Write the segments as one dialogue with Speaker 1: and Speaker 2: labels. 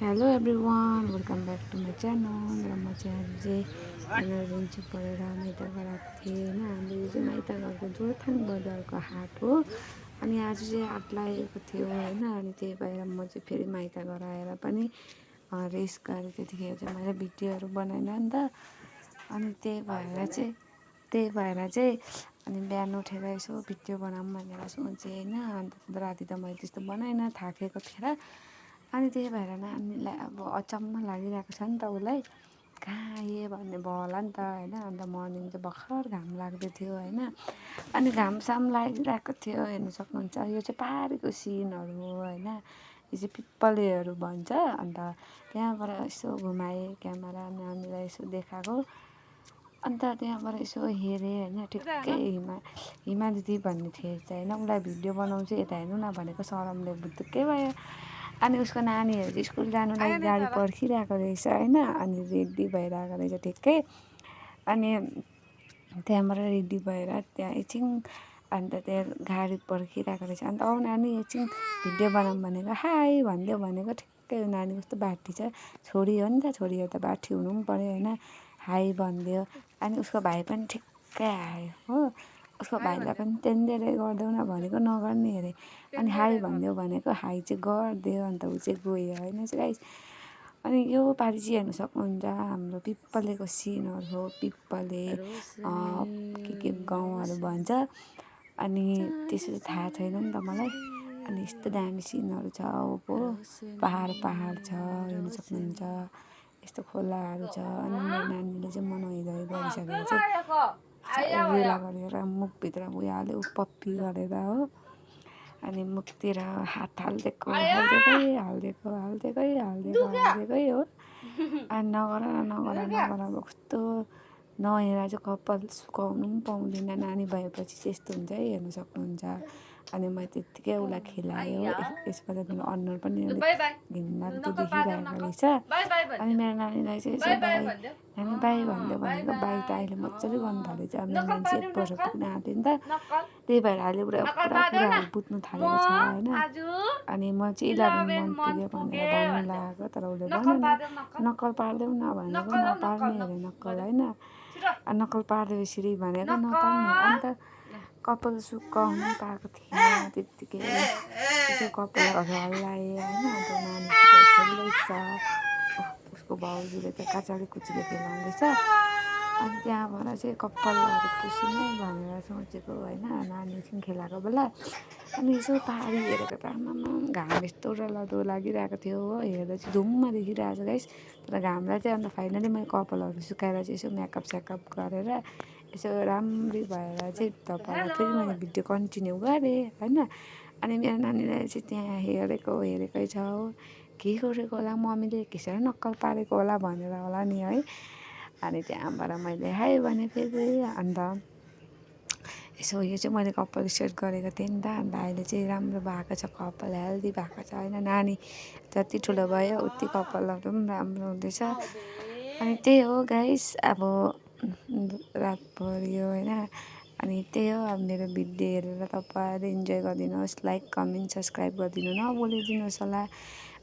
Speaker 1: Hello everyone, welcome back to my channel. र म चाहिँ आज चाहिँ इमर्जेन्सी परेर माइत गएको थिएँ होइन। हाम्रो यो चाहिँ माइत घरको जोरथाङ बजारको हाट हो। अनि आज चाहिँ हाट लागेको थियो होइन। अनि त्यही भएर म चाहिँ फेरि माइत घर आएर पनि रेस्ट गरेँ। त्यतिखेर चाहिँ मैले भिडियोहरू बनाइनँ नि त। अनि त्यही भएर चाहिँ अनि बिहान उठेर यसो भिडियो बनाऊँ भनेर सोचेँ होइन। अन्त राति त मैले त्यस्तो बनाइनँ, थाकेको थिएँ र। अनि त्यही भएर नानीलाई अब अचम्म लागिरहेको छ नि त, उसलाई कहाँ आएँ भन्ने भयो होला नि त होइन। अन्त मर्निङ चाहिँ भर्खर घाम लाग्दै थियो होइन। अनि घामसाम लागिरहेको थियो, हेर्नु सक्नुहुन्छ। यो चाहिँ पाहाडको सिनहरू हो होइन। यो चाहिँ पिप्पलेहरू भन्छ। अन्त त्यहाँबाट यसो घुमाएँ क्यामेरा, नानीलाई यसो देखाएको। अन्त त्यहाँबाट यसो हेरेँ होइन। ठिक्कै हिमा दिदी भन्ने थिएछ होइन। उसलाई भिडियो बनाउँछु यता हेर्नु न भनेको, सरमले बुद्धुकै भयो। अनि उसको नानीहरू चाहिँ स्कुल जानुलाई गाडी पर्खिरहेको रहेछ होइन। अनि रेडी भइरहेको रहेछ ठिक्कै। अनि त्यहाँबाट रेडी भएर त्यहाँ एकछिन अन्त त्यहाँ गाडी पर्खिरहेको रहेछ। अन्त आऊ नानी एकछिन भिडियो बनाऊँ भनेको, हाई भनिदियो भनेको। ठिक्कै नानी कस्तो बाठी छ, छोरी हो नि त, छोरी हो त बाठी हुनु पनि पऱ्यो होइन। हाई भनिदियो। अनि उसको भाइ पनि ठिक्कै आयो हो। उसको भाइलाई पनि त्यहाँनिर गरिदेऊ न भनेको, नगर्ने अरे। अनि हाई भनिदेऊ भनेको, हाई चाहिँ गरिदियो। अन्त ऊ चाहिँ गयो होइन गाइस। अनि यो पालि चाहिँ हेर्नु सक्नुहुन्छ, हाम्रो पिप्पलेको सिनहरू हो। पिप्पले के गाउँहरू भन्छ। अनि त्यसो चाहिँ थाहा छैन नि त मलाई। अनि यस्तो दामी सिनहरू छ अब, पहाड छ, हेर्नु सक्नुहुन्छ। यस्तो खोलाहरू छ। अनि मेरो नानीले चाहिँ नुहाइधुवाइ गरिसकेर चाहिँ रेला गरेर मुखभित्र गइहाल्यो पप्पी गरेर हो। अनि मुखतिर हात हालिदिएकै हो। अनि नगर अब कस्तो नहेर चाहिँ कपाल सुकाउनु पनि पाउँदैन। नानी भएपछि चाहिँ यस्तो हुन्छ है, हेर्नु सक्नुहुन्छ। अनि मैले त्यत्तिकै उसलाई खेलाएँ हो। यसबाट मेरो अनुहार पनि घिनलाग्दो देखिरहेको रहेछ। अनि मेरो नानीलाई चाहिँ यसो नानी बाई भनिदियो भनेको, बाई त अहिले मजाले गर्नु थालेछ। मेरो नानी चाहिँ 1 वर्ष पुग्न आँट्यो नि त। त्यही भएर अहिले पुरा कुराहरू बुझ्नु थालेको छ होइन। अनि म चाहिँ 11 मन्थ पुग्यो भनेर भन्नु लागेको, तर उसले भनेन। नक्कल पारिदेऊ न भनेको, नपार्ने अरे नक्कल होइन। नक्कल पारिदियो यसरी भनेको, नपार्ने। अन्त कपाल सुकाउनु पाएको थिएन त्यत्तिकै। यसो कपालहरू हल्लाएँ होइन। अन्त नानीसित खेल्दैछ। उसको भाउजूले त कचाडी कुचीले खेलाउँदैछ। अनि त्यहाँबाट चाहिँ कपालहरू पुस्ने भनेर सोचेको होइन, नानी एकछिन खेलाएको बेला। अनि यसो पारी हेरेको त आमामा घाम यस्तो डरलाग्दो लागिरहेको थियो हो। हेर्दा चाहिँ धुम्म देखिरहेको छ गाइस। तर घामलाई चाहिँ अन्त फाइनली मैले कपालहरू सुकाएर चाहिँ यसो मेकअप सेकअप गरेर यसो राम्ररी भएर चाहिँ तपाईँलाई फेरि मैले भिडियो कन्टिन्यू गरेँ होइन। अनि मेरो नानीलाई चाहिँ त्यहाँ हेरेकै छ हो। के गरेको होला मम्मीले, घिसेर नक्कल पारेको होला भनेर होला नि है। अनि त्यहाँबाट मैले हाई भने फेरि। अन्त यसो यो चाहिँ मैले कपाल सेट गरेको थिएँ नि त। अन्त अहिले चाहिँ राम्रो भएको छ, कपाल हेल्दी भएको छ होइन। नानी जति ठुलो भयो उति कपालहरू पनि राम्रो हुँदैछ। अनि त्यही हो गाइस, अब रात पऱ्यो होइन। अनि त्यही हो, अब मेरो भिडियो हेरेर तपाईँहरू इन्जोय गरिदिनुहोस्। लाइक कमेन्ट सब्सक्राइब गरिदिनु नभुलिदिनुहोस् होला।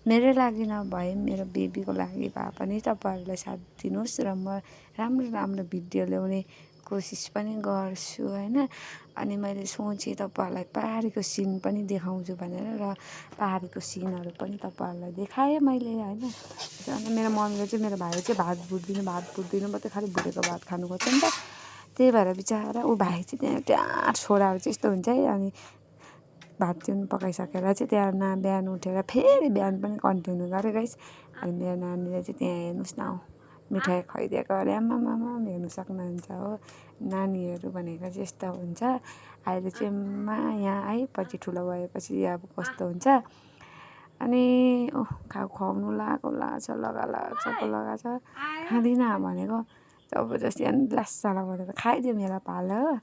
Speaker 1: मेरै लागि नभए मेरो बेबीको लागि भए पनि तपाईँहरूलाई साथ दिनुहोस्। र म राम्रो भिडियो ल्याउने कोसिस पनि गर्छु होइन। अनि मैले सोचेँ तपाईँहरूलाई पाहाडको सिन पनि देखाउँछु भनेर, र पाहाडको सिनहरू पनि तपाईँहरूलाई देखाएँ मैले होइन। अन्त मेरो मम्मीले चाहिँ, मेरो भाइ चाहिँ भात भुट्दिनु मात्रै, खालि भुटेको भात खानु खोज्छ नि त। त्यही भएर बिचरा ऊ भाइ चाहिँ त्यहाँ छोराहरू चाहिँ यस्तो हुन्छ है। अनि भात तिउन पकाइसकेर चाहिँ त्यहाँ बिहान उठेर फेरि बिहान पनि कन्टिन्यू गरेँ गाइस। अनि मेरो नानीले चाहिँ त्यहाँ हेर्नुहोस् न, मिठाई खुवाइदिएको अरे। आमामा हेर्नु सक्नुहुन्छ हो। नानीहरू भनेको चाहिँ यस्तो हुन्छ। अहिले चाहिँ माया है, पछि ठुलो भएपछि अब कस्तो हुन्छ। अनि खुवाउनु लगाएको छ खाँदिनँ भनेको, जबरजस्ती अनि लासाला गरेर खाइदियो मेरो पालो हो।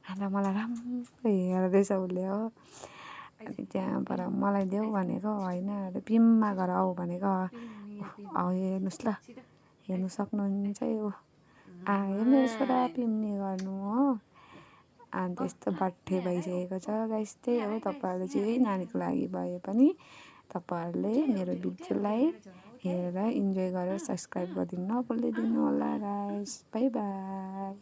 Speaker 1: अन्त मलाई राम्रो हेर्दैछ उसले हो। अनि त्यहाँबाट मलाई देऊ भनेको, होइन पिममा गएर आऊ भनेको। हेर्नुहोस् ल, हेर्नु सक्नुहुन्छ यो आयो मेरो छोरा पिम्मी गर्नु हो। अन्त यस्तो बाठे भइसकेको छ गाइस। त्यही हो, तपाईँहरूले चाहिँ नानीको लागि भए पनि तपाईँहरूले मेरो भिडियोलाई हेरेर इन्जोय गरेर सब्सक्राइब गरिदिनु नभुलिदिनु होला गाइस। By by.